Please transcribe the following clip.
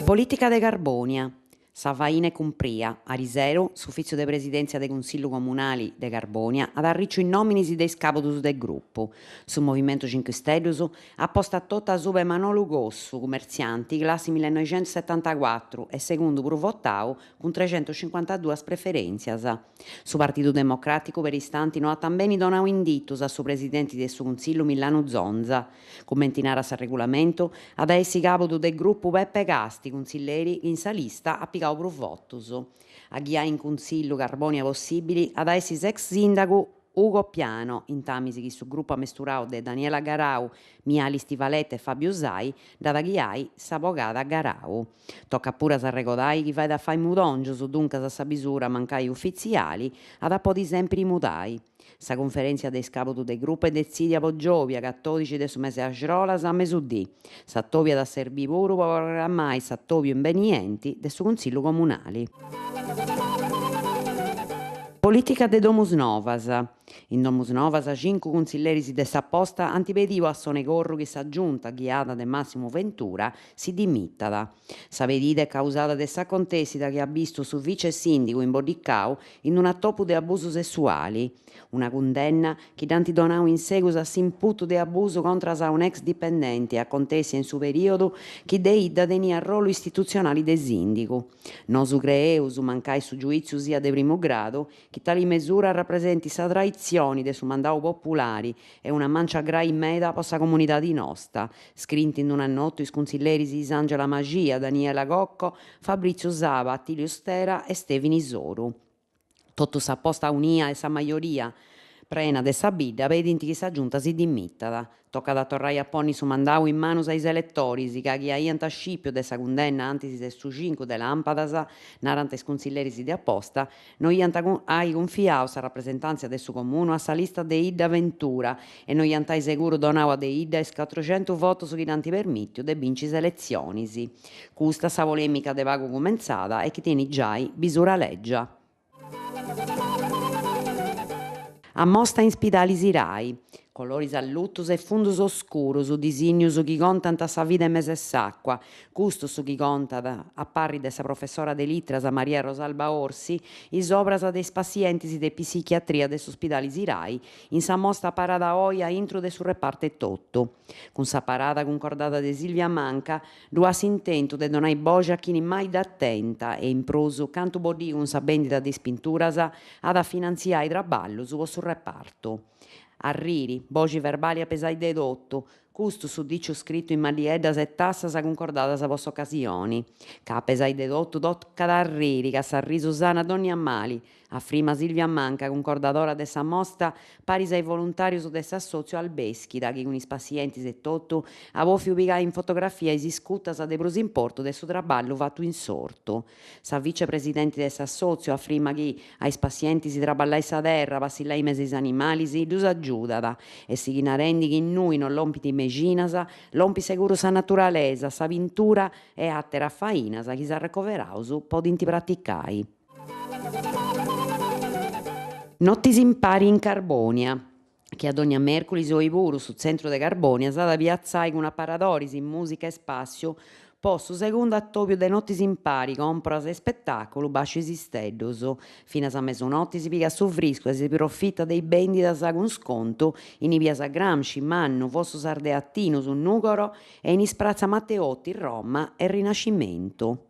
Polìtica de Carbònia. Sa faina est cumpria. Ariseru, s'Ufìtziu de Presidèntzia de Cunsillu Comunali de Carbònia at arriciu is nòminis de is càbudus de grupu. Su Movimentu Cincu Isteddus apostat totu asuba 'e Manolu Cossu, cumertzianti, classi millenoixentusetantacuatru e segundu prus votau cun trexentucincuantaduas preferèntzias. Su Partidu Democràticu peristanti no at tambeni donau inditus a su presidenti de su Cunsillu Millanu Zonza. Cumenti narat s'arregulamentu, at a essi càbudu de grupu Peppe Casti, cunsilleri chi in sa lista at pigau prus votus. A ghiai in Cunsillu Carbònia Possìbili at a essi s'ex sìndagu Ugo Piano, intamis chi su grupu amesturau de Daniela Garau, Miali Stivaletta e Fabiu Usai dd'at a ghiai s'abogada Garau. Tocat puru a s'arregodai chi fait a fai mudòngius, duncas sa bisura, mancai ufitziali, at a podi sèmpiri mudai. Sa cunferèntzia de is càbudus de grupu est detzìdia po giòbia, catòdixi de su mesi 'e axrolas, a mesudì. S'atòbiu at a serbì puru po programmai s'atòbiu imbenienti de su Cunsillu Comunali. Polìtica de Domusnovas. In Domusnovas cincu cunsilleris de sa Posta ant pediu a son'e corru chi sa Giunta, ghiada de Massimu Ventura, si dimitat. Sa pedida est causada de s'acontèssida chi at bistu su vice sìndigu imboddicau in un'atopu de abusu sessuali, una cundenna chi dd'ant donau in segus a s'imputu de abusu contras a un'ex dipendenti acontèssia in su perìodu chi Deidda teniat rolu istitutzionali de sìndigu. Nosu creeus, mancai su giuìtziu siat de primu gradu, chi tali mesura rapresentit sa traitzioni de su mandau populari e una mancia grai meda po sa comunidadi nosta, scrint in una nota is cunsilleris Isangela Maxia, Daniela Cocco, Fabritziu Saba, Attiliu Stera e Stevini Soru. Totu sa posta unia e sa majoria prena de sa bidda pedint chi sa Giunta si dimitat. Tocat a torrai a ponni su mandau in manus a is eletoris ca chi aiant scìpiu de sa cundenna antis de su cincu de làmpadas, narant is cunsilleris de A Posta, no iant ai cunfiau sa rapresentàntzia de su comunu a sa lista Deidda Ventura e no iant ai seguru donau a Deidda is cuatruxentus votus chi dd'ant permìtiu de binci is eletzionis. Custa sa polèmica de pagu cumentzada e chi tenit giai bisura lègia. Ammosta in spidali Sirai. Coloris allutus e fundus oscurus, disìnnius chi contant sa vida in mes'e s'àcua. Custu su chi contat, a parri de sa professora de litras Maria Rosalba Orsi, is obras de is passientis de psichiatria de su spidali Sirai in sa mosta aparada oi a intru de su repartu etotu. Cun sa parada cuncordada de Silvia Manca, Ddu at s'intentu de donai boxi a chini mai dd'at tenta e in prus, cantu boddiu cun sa bèndida de is pinturas, at a finantziai traballus po su repartu. Arriri, boxi verbali a pesai de totu, custu su dìciu scritu in mallieddas e tassas cuncordadas po s'ocasioni. Ca a pesai de totu tocat a arriri, ca s'arrisu sanat dònnia mali, Afrima Silvia Manca, cuncordadora de sa mosta, paris a is voluntàrius de s'assòtziu Albèschida chi cun is passientis etotu at bòfiu pigai in fotografia is iscutas de prus importu de su traballu fatu in s'ortu. Sa vicepresidenti de s'assòtziu afrima chi a is passientis traballai sa terra, passillai in mes' is animalis, ddus agiudat e sighit narendi chi innui no lompint mexinas, lompit seguru sa naturalesa, sa pintura e àteras fainas chi is arrecoveraus podint praticai. Notis impari in Carbònia. Che a dònnia mèrculis oi puru su tzentru de Carbònia s'at a piatzai cun aparadoris, mùsica e spàssiu po su segundu atòbiu de Notis impari, còmporas e ispetàculu bàsciu is isteddus. Finas a mesunoti si pigat su friscu e si profitat de is bèndidas cun scontu in is bias Gramsci, Mannu, Fossus Ardeatinus, Nùgoro e in is pratza Matteotti, Roma e Rinascimentu.